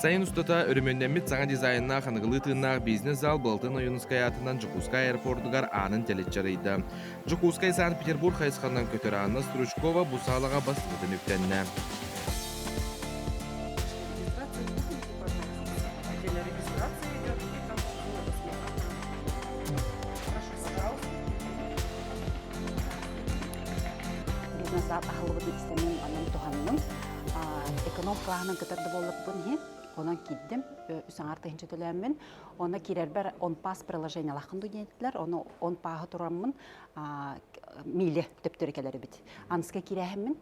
Сайын устата өрөмүөннэммит саҥа дизайннаах аныгылыы тыыннаах бизнес-зал Былатын Ойуунускай аатынан Дьокуускай аэропордугар аанын тэлэччи арыйда. Дьокуускай Санкт-Петербург хайысханан көтөр Анна Стручкова бу саалаҕа бастакытын үктэннэ. Бизнес-зал аһыллыбытын истэммин онон туһанным. Эконом кылааһынан кытар да буолларбын иһин, онон киирдим. Үс аҥаар тыһыынча төлөөммүн. Онно киирэрбэр OnPass приложениелааххын дуу диэтилэр. Ону OnPass-ы тураммын миля төптөрү кэлэр эбит. Аныска киирээһиммин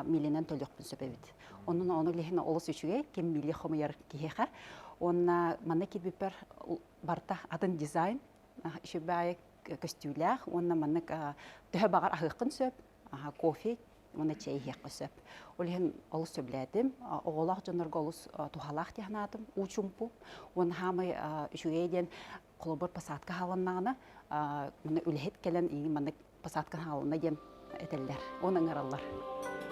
миленэн төлүөхпүн сөп эбит. Онон ону лиһин олус үчүгэй, ким мили хомуйар киһиэхэ. Уонна манна киирбиппэр барыта атын дизайн, үчүгэй көстүүлээх уонна маннык төһө баҕар аһыаххын сөп, кофе уонна чэй иһиэххэ сөп. Ол иһин олус сөбүлээтим. Оҕолоох дьоннорго олус туһалаах дии санаатым. Уу чумпу. Уонна хаамай үчүгэй диэн холобур посадка хааланнаҕына манна үлэһит кэлэн иҥин маннык посадка хааланна диэн этэллэр. Уонна ыҥыраллар.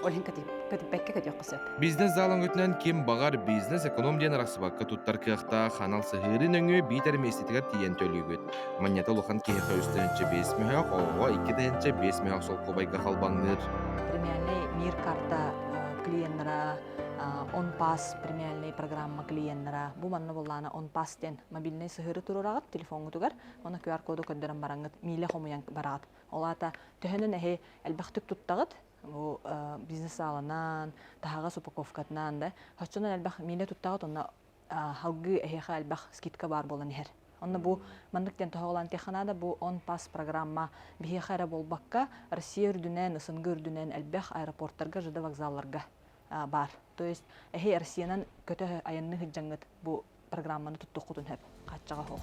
Ол иһин көтүппэккэ көтүөххэ сөп. Бизнес зал өҥөтүнэн ким баҕар бизнес-эконом диэн арахсыбакка туттар кыахтаах анал сыһыары нөҥүө биитэр миэстэтигэр тиийэн төлүүгүт. Манньата улахан киһиэхэ 3 5 мөһөөх, оҕоҕо 2 5 мөһөөх солкуобайга халбаҥныыр. Премиальный мир карта клиеннара, OnPass премиальный программа клиеннара. Бу манна буоллаана OnPass диэн мобильный сыһыары туруораҕыт телефоҥҥутугар, уонна QR-коду көрдөрөн бараҥҥыт миилэ хомуйан бараҕыт. Ол аата төһөнөн эһи элбэхтик туттаҕыт, бу бизнес сааланан, таһаҕас упаковкатынан да, оччонон элбэх миилэ туттаҕыт, онно халгыы эһиэхэ элбэх скидка баар буолан иһэр. Онно бу маннык диэн тоһоҕолоон этиэххэ наада, бу OnPass программа биһиэхэ эрэ буолбакка, Россия үрдүнэн, СНГ үрдүнэн элбэх аэропорттарга, ЖД вокзалларга баар. То есть эһи Россиянан көтө айанныы сылдьаҥҥыт бу программаны туттуоххутун сөп, хааччаҕа суох.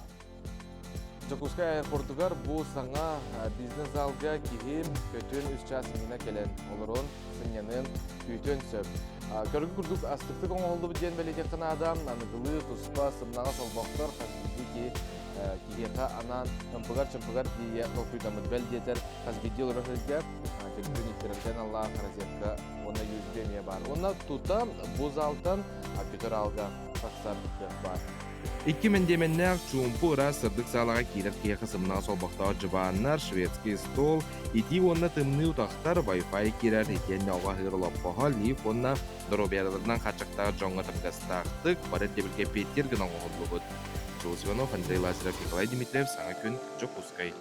Дьокуускай аэропордугар бу саҥа бизнес-залга киһи көтүөн үс чаас иннинэ кэлэн олорон, сынньаныан, күүтүөн сөп. Көргү курдук астыктык оҥоһуллубут диэн бэлиэтиэххэ наада. Аныгылыы туспа сымнаҕас олбохтор хас биирдии киһи киһиэхэ анаан ымпыгар-чымпыгар тиийэ толкуйдаммыт бэл диэтэр хас биирдии олорор сиргэ төлөпүөн иттэрэртэн аллаах розетка уонна USB эмиэ баар. Уонна тута бу залтан көтөр аалга тахсар кыах баар. Икки мэндиэмэннээх чуумпу ыраас сырдык саалаҕа киирэр киһиэхэ сымнаҕас олбохтоох дьыбааннар, шведский стол, итии уонна тымныы утахтар, Wi-Fi киирэр, итиэннэ оҕо аһыыр олоппоһо, лифт уонна доруобуйаларынан хааччахтаах дьоҥҥо табыгастаахтык бары ирдэбилгэ эппиэттиир гына оҥоһуллубут. Джоус Иванов, Андрей Лазарев, Николай Дмитриев, Саҥа күн, Дьокуускай.